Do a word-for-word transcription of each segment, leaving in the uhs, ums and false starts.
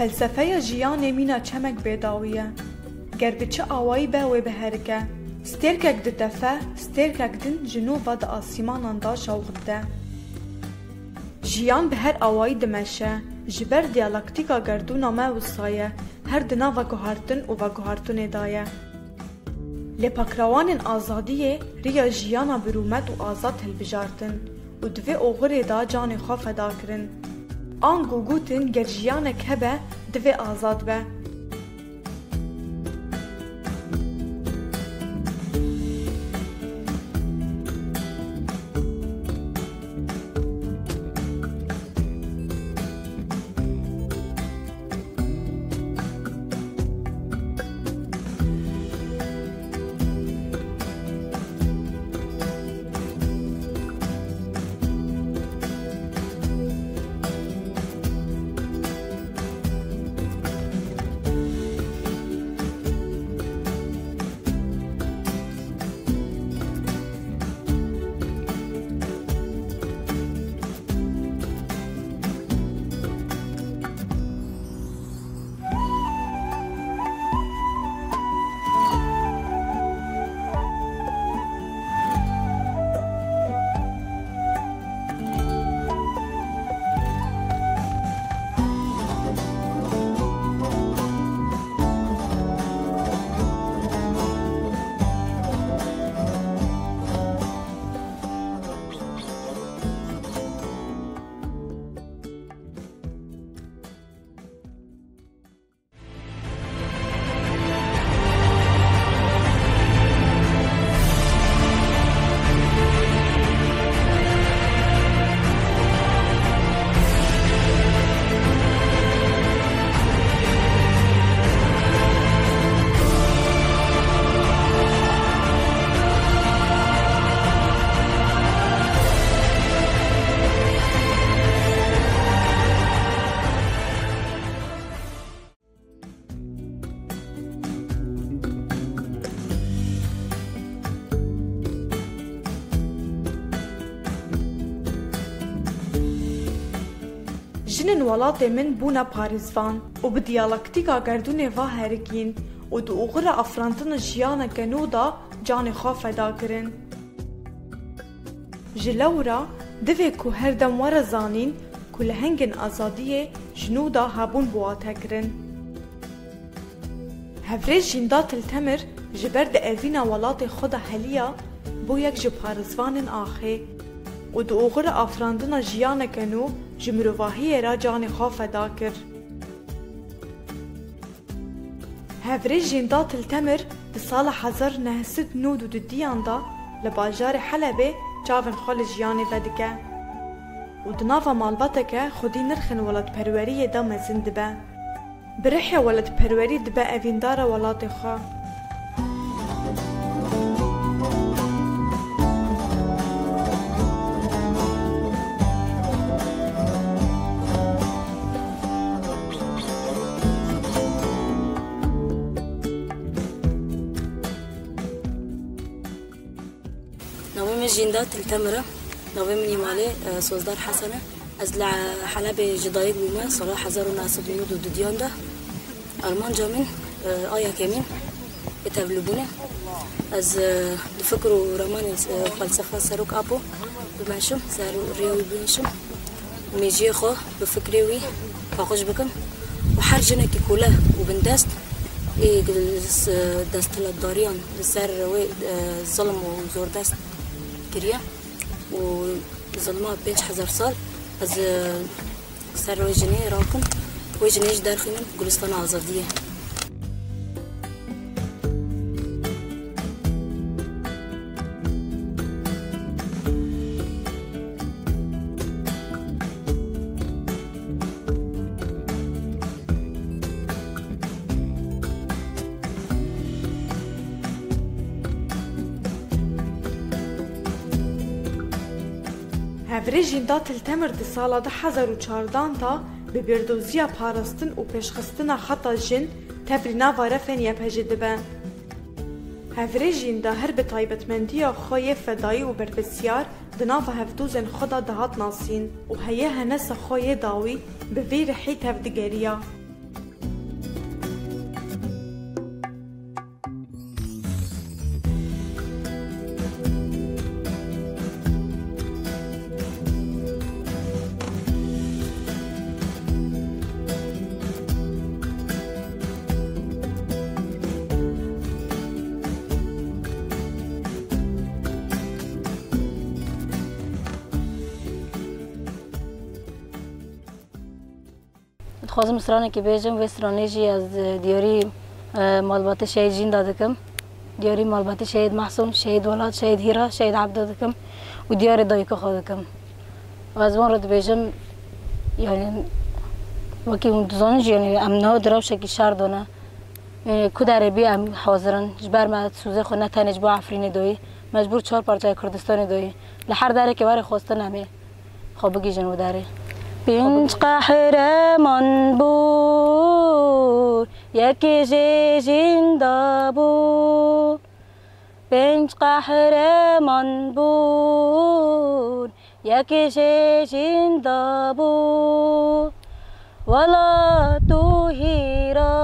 Felsefeya jiyanê mîna çemek bêdawî ye. Ger bi çi awayî be wê biherike. Stêrkek ditefe, stêrkek din ji nû ve di asîmanan de şewq dide. Jiyan bi her awayî dimeşe, ji ber diyalektîka gerdûna me wisa ye, her di nava guhertin û veguhertinê de ye. Lê pakrewanên azadiyê riya jiyana bi rûmet û azad hilbijartin û di vê oxirê de canê xwe feda kirin. Ango gotin, ger jiyanek hebe, divê azad be. Jinên welatê min bûne parêzvan û bi diyalektîka gerdûnê ve herikîn û di oxira afirandina jiyaneke nû de canê xwe feda kirin. Ji lewra divê ku her dem were zanîn ku lehengên azadiyê ji nû de hebûn bi wate kirin. Hevrêj Jînda Til Temir ji ber di evîna welatê xwe de heliya, bû yek ji parêzvanên axê û di oxira afirandina jiyaneke nû ji mirovahiyê re canê xwe feda kir. Hevrêj Jînda Til Temir di sala hezar neh sed nod û dudiyan de li bajarê Helebê çavên xwe li jiyanê vedike û di nava malbateke xwedî nirxên welatperweriyê de mezin dibe. Bi rihê welatperwerî dibe evîndara welatê xwe. Navê min Jînda Til Temir e. Navê min î malê, e, Sozdar Hesen e. Ez li Helebê ji dayik bûme, sala hezar û neh sed û nod û dudiyan de. Armanca min, e, a yekemîn, ê tevlîbûnê. Ez, e, di fikr û ramanê, e, felsefa Serok Apo bimeşim, ser rêya wî bimeşim. Mêjiyê xwe bi fikrê wî paqij bikim û her jinekî kole û bindest ê s-, desthilatdariyan li ser wê, e, zilm û zordest kiriye û zilma pênc hezar sal ez, e, ser wê jinê rakim, wê jinê jî derxînim Gulistana Azadiyê. Hevrêj Jînda Til Temir di sala du hezar û çardan de bi bîrdoziya parastin û pêşxistina xeta jin tevlî nava refên Y P J dibe. Hevrêj Jînda her bi taybetmendiya xwe yê fedayî û berpirsyar di nava hevdozên xwe de dihat nasîn û heye henesa xwe yê dawî bi vî rihî tevdigeriya. Ez ê stranekê bêjim, vê stranê jî ez, e, diyarî, e, malbatê Şehîd Jînda dikim. Diyarî malbatê Şehîd Mahsûm, Şehîd Welat, Şehîd Hîra, Şehîd Ebdo dikim û diyarê dayika xwe dikim. Ez wan re dibêjim, yani, wekî hûn dizanin jî, yani, em niha di rewşekî şer de ne. E, ku derê bî em hazir in. Ji ber me sûzê xwe ne tenê ji bo Efrînê doyî, me ji bo çar parçeyê Kurdistanê doyî. Li her derekê were xwestin em ê xwe bigihîjin wê derê. Pênc qehreman bû, yekê jê Jînda bû. Pênc qehreman bûn, yekê jê Jînda bû. Welat û Hîra,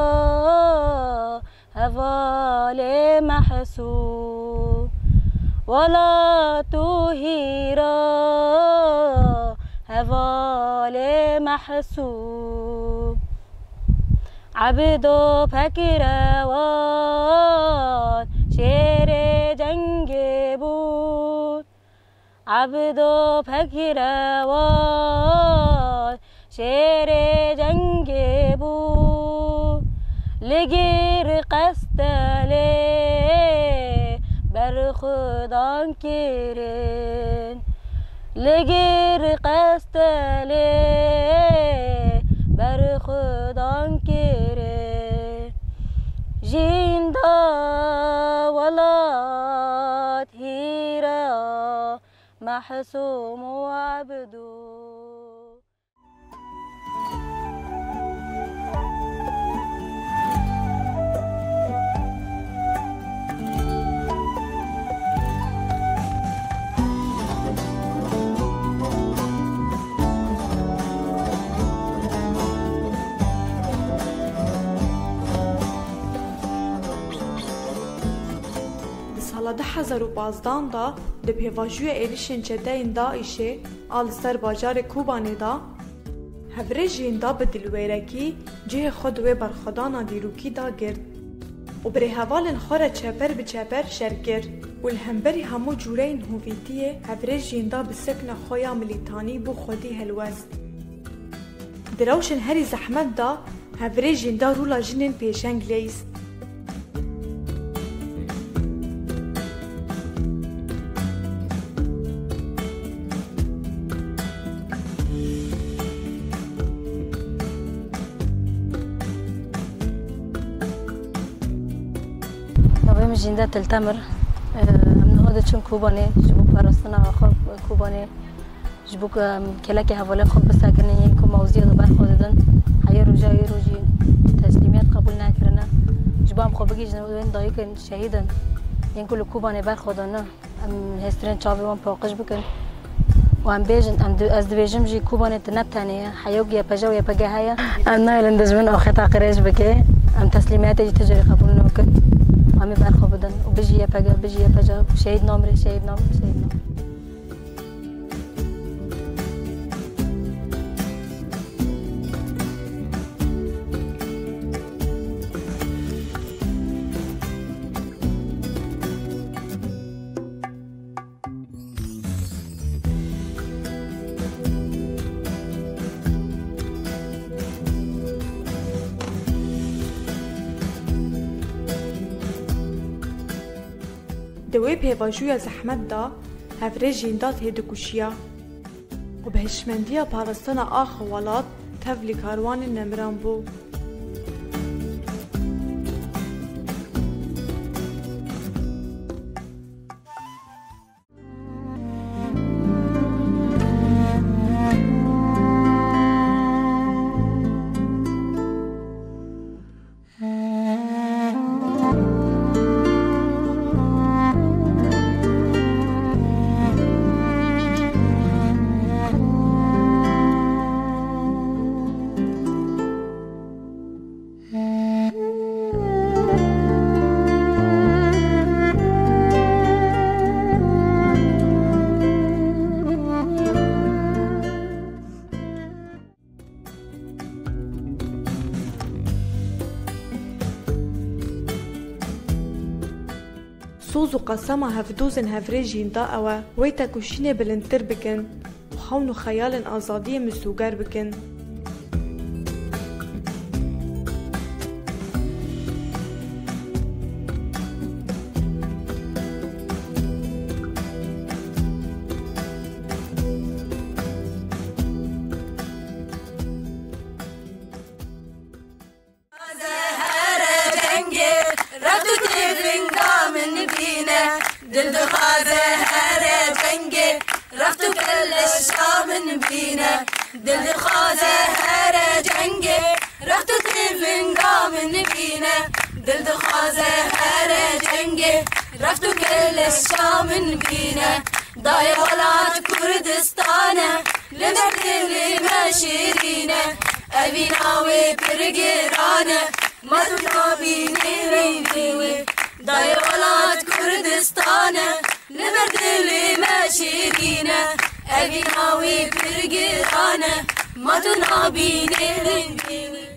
hevalê Mehsû. Welat û Hîra, hevalê Mehsû. Ebdo Pekrewan şêrê cengê bûn. Ebdo Pekrewan şêrê cengê bû. Li gir Qestelê berxwedan kirin. Li gir Qestelê berxwedan kirin. Jînda, Welat, Hîra, Mehsûm û Ebdû. Di sala du hezar û pazdan de di pêvajoya êrişên çeteyên DAIŞê a li ser bajarê Kobanê de, Hevrêjîn da bi dilwêrekî cihê xwe di wê berxwedana dîrokî de girt û bi rêhevalên xwe re çeper bi çeper şer kir û li hemberî hemû cûreyên hovîtiyê Hevrêjîn da bi sekna xwe ya milîtanî bo xwedî helwest. Di rewşên herî zehmet de Hevrêjîn da rola jinên pêşeng leyîst. Navê min Jînde Tiltemir. Em niha diçin Kobanê ji bo parastina xwe Kobanê. Ji bo ku em kelekê hevalên xwe bisekinin, yên ku mewziya li ber xwe didin, heyê roja îro jî teslîmiyet qebûl nekirine. Ji bo em xwe bigihîjin wên dayikên şehîd in, yên ku li Kobanê ber xwe dane, em hêstirên çavê wan paqij bikin. Û em bêjin, em di-, ez dibêjim jî Kobanê tu ne tenê ye, heya ku YPJ û YPG heye. Em nayêlin dijmin axeta qirêj bike, em teslîmiyetê jî tu carî qebûl nakin. Em ê ber xwe bidin û bijî YPG, bijî YPJ, şehîd namre, şehîd namre, şehîd namre. Di wê pêvajoya zehmet de Hevrêjîn da têdikuşiya û bi hişmendiya parastina ax û welat tevlî karwanên nemiran bû. Soz û qesema hevdozên Hevrêjîn da ew e, wê tekoşînê bilindtir bikin û xewn û xeyalên azadiyê misoger bikin. Dil dixwaze here cengê, reft û keleşa min bîne. Dil dixwaze here cengê, reft û têvinga min bîne. Dil dixwaze here cengê, reft û keleşa min bîne. Dayê welat Kurdistan e, li ber dilê me şêrîn e. Evîna wê pir giran e, ma tu nabînî rengê wê. Dayê welat Kurdistan e, li ber dilê me şêrîn e. Evîna wê pir giran e, ma tu nabînî rengê wê.